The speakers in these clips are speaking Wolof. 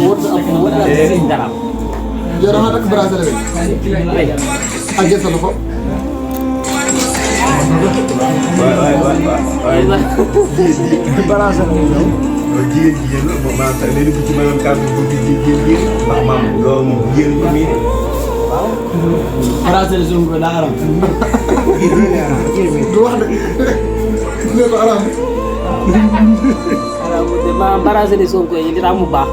wër sa ëpp na wër na si dara. yow da nga takk bracelet bi ak jël sa loxo waay bracelet bi ñëw jigéen la moom maa tax léegi ci maanaam kàddu bu jigéen ndax maam loolu moom jigéen ñi nii bracelet Sonko daa aram du wax de ne ko alam maanaam bracelet Sonko yi li tax mu baax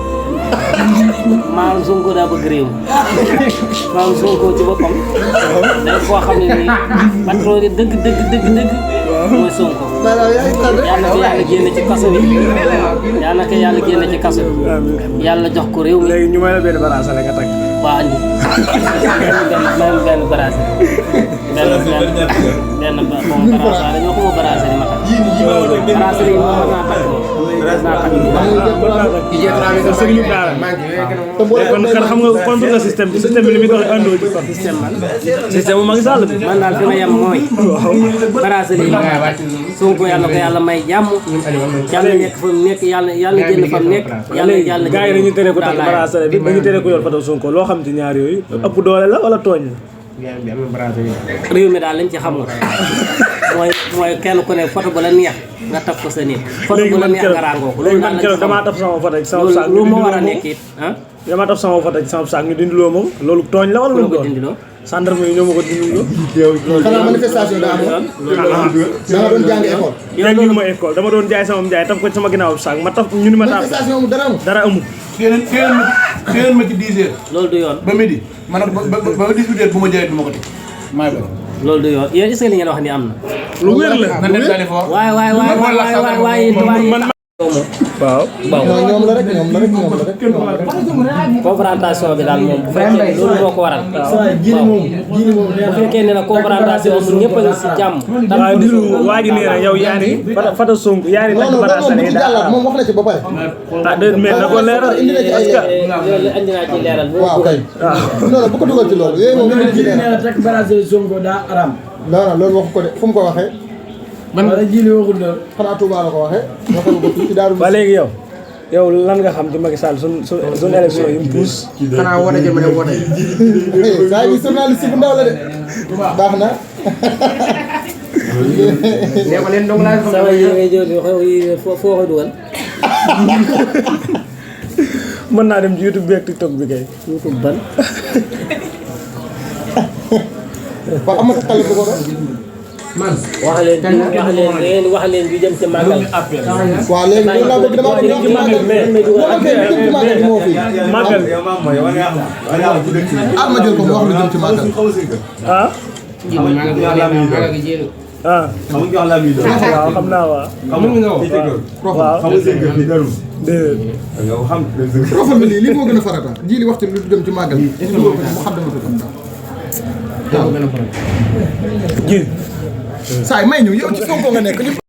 maanaam Sonko daa bëgg réew maanaam Sonko ci boppam day koo xam ne nii patron yi dëgg mooy Sonko. yàlla ko yàlla génne ci kaso bi yàlla ko yàlla génne ci kaso bi yàlla jox ko réew mi. léegi ñu may la benn bracelet nga takk. waa andi benn bracelet benn bracelet ñoo ko ma bracelet yi ma takk bracelet yi moom naa takk kon xam nga contre le système bi li muy doxee àndoo ci système bu Macky Sall bi. man daal fi ma yem mooy bracelet yi Sonko yàlla ko yàlla may jàmm yàlla nekk fa mu nekk yàlla génn fa mu nekk yàlla gars yi dañu tere ko takk bracelet bi dañu tere ko yor photo Sonko loo xam ci ñaar yooyu ëpp doole la wala tooñ la. réew mi daal lañ ci xamul mooy kenn ku ne photo bu la neex nga taf ko sa nit photo bu la neex nga ràngoo ko loolu daal lañ ci xamul damaa taf sama photo ci sama saak lu ma war a nekk it damaa taf sama photo ci sama saak ñu dindiloo moom loolu tooñ la wala lu ko dindiloo gendarme yi ñoo ma ko dindiloo. xanaa manifestation daa amoon da nga doon jàng école jàngilu ma école dama doon jaay sama njaay taf ko ci sama ginnaaw saak ma taf ñu ni ma taaf manifestation mu dara amul téen ma ci 10 heures loolu du yoon ba midi man ba 18 heures bu ma jaayee du ma ko teg maay ba loolu du yoon yéen est-ce que li ngeen wax ni am na lu wér la na dem daani fo waaye waaw ñoom la rek confrontation bi daal moom bu fekkee loolu moo ko waral moom bu fekkee ne nag confrontation bi ñëpp a ngi si jàmm waaw dilu waa ji nee na yow yaa ni photo Sonko yaa ni takk bracelet yi daa moom wax na ci ba pare ah déet mais na ko leeral parce que loolu andi naa ci leeral waaw kay non bu ko dugal ci loolu yooyu moom indi ci leeral takk bracelet Sonko daa aram non loolu waxu ko de fu mu ko waxee man la jili waxul loolu xanaa Touba la ko waxee waxal ko fii ci Daaru ba léegi yow lan nga xam ci Macky Sall sun élection yi mu pousse xanaa wote jël ma ne wote saa yi journaliste bu ndaw la de baax na nee ko leen dong laa sama yi ngay jël foo ko dugal mën naa dem ci YouTube bi ak TikTok bi kay YouTube ban ba amata xale bu ko doon wax leen ju jëm ci màggal waaw léegi loolu laa bëgg dama bëgg ci màggal moo fi màggal ma jël ko mu wax lu jëm ci màggal ah waaw xam naa waaw waaw profil bi lii moo gën a farata ji li waxtu lu jëm ci màggal mu xam dama ko tam ji saa yi may ñu yow ci Sonko nga nekk